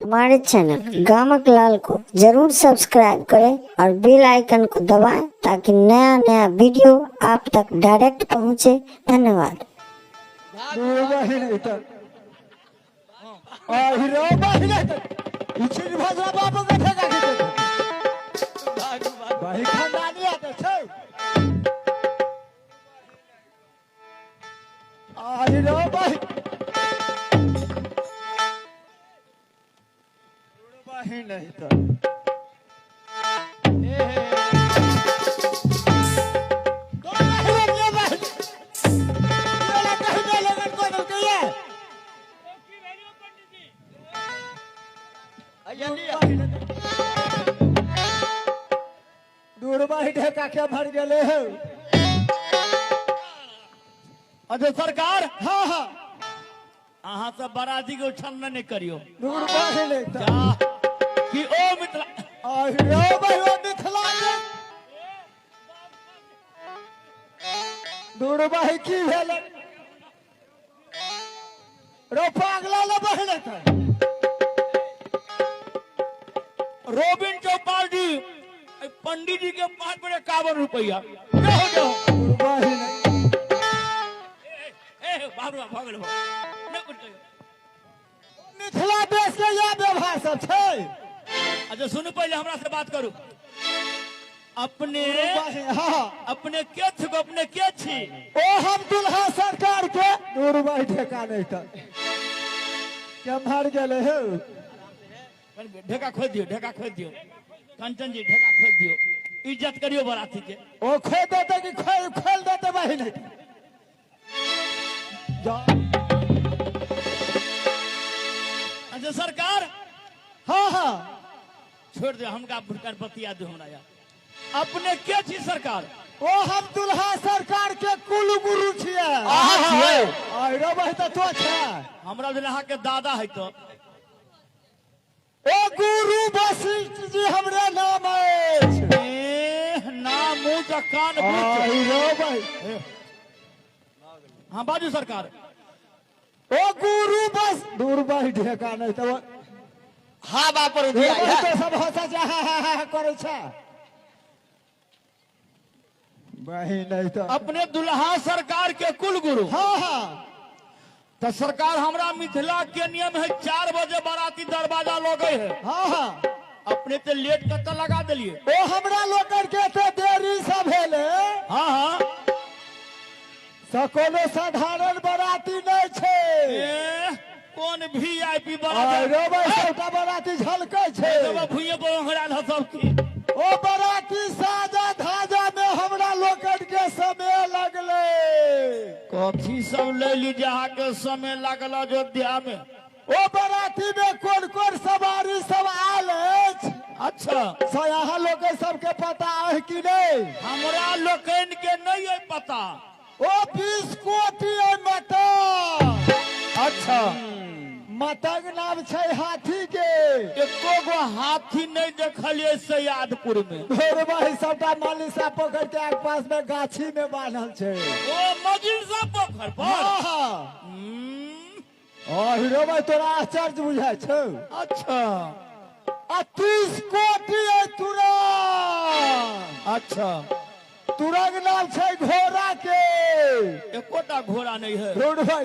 हमारे चैनल गामक लाल को जरूर सब्सक्राइब करें और बेल आइकन को दबाएं ताकि नया नया वीडियो आप तक डायरेक्ट पहुंचे। धन्यवाद। दू बहिन तऽ अहिरो बहिन तऽ ई चीज भजरा बाप के ठेका के बही खानदानी आते छै। अहिरो बहिन बहिन नहीं तऽ दूरबा ही ढेका के भर गेले है। अच्छा सरकार। हाँ हाँ। अहाँ सब बराती के उछल नहीं करियो। दूरबा ही नहीं जा कि ओ मिथिला अहिरो बहिरो मिथिला के दूरबा ही की भेल रो पागला ले बहिन तऽ रोबिन चौपाल जी पंडित जी के 5 पर 51 रुपया जाओ जाओ। दूरबा ही नहीं। ए बाप रे बाप, भऽ गेल, भऽ गेल। नहि कुछ कहियौ। मिथिला देश के यह व्यवहार सब छै। अच्छा सुनू, पहले हमरा से बात करू। अपने हाँ। अपने के छी, अपने के छी? ओ हम दुल्हा सरकार के दूरबा ही ठेका नहीं तऽ केम्हर गेले हे? ढेका खोल दियौ, ढेका खोल दियौ कंचन जी, ढेका खोल दियौ, इज्जत करियौ बराती के। ओ खोल देते कि खोल खोल देते बहिन जा। अच्छा सरकार। हाँ हाँ। छोड़ दे हमका, भुरकर बतिया दो हमरा यार। अपने के छी सरकार? ओ हम दुल्हा सरकार के कुल गुरु छियै। अहाँ छियै? अहिरो बहि तऽ तो छै। हमरा दुल्हा के दादा है तो। ओ गुरु वशिष्ठ जी हमरे नाम अछि। ए नाम मुँह का कान बुझ। अहिरो बहि। हाँ बाजू सरकार। ओ गुरु बस दूर बहि ढेका नहीं तऽ हाँ बाप पर दूर बहि तो सब हंसै छै, हा हा हा करै छै बहि नहीं तऽ। अपने दुल्हा सरकार के कुल गुरु। हाँ हाँ। तो सरकार हमरा मिथिला के नियम है 4 बजे बाराती दरवाजा लगे है। हाँ हाँ। अपने तो लेट कत लगा दिलिए। ओ हमरा लोकन के तो देरी से भेले। हाँ हाँ। कोनो साधारण बाराती नहीं छै। ए, कौन वीआईपी बाराती? अरे भाई सबटा बाराती झलकै छै। भुइये पर ओंघरायल है सब की। ओ बाराती साजा धाजा में हमरा लोकन के समय लगले। कथी सब ले ली अहाँ के समय लागल अयोध्या में? ओ बाराती में कोन कोन सवारी सब आयल अछि? अच्छा। से अहाँ लोकन सबके पता है कि नहीं? हमरा लोकन के नहीं है पता। ओ 20 कोटि है मतंग। अच्छा। मतंग नाम छै हाथी के। एको गो हाथी नहीं देखलिए सयादपुर में। भोर भाई सबटा मालिशा पोखर के आस पास में गाछी में बान्हल छै। ओ मजिलसा पोखर पर? हाँ, हाँ। ओ हीरो भाई तोरा आश्चर्य बुझाइ छौ। अच्छा। आ 30 कोटि है तुरंग। अच्छा। तुरंग नाम छै घोड़ा के। एकोटा घोड़ा नहीं है। रोड भाई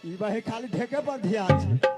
ई भाई खाली ढेके पर ध्यान छै।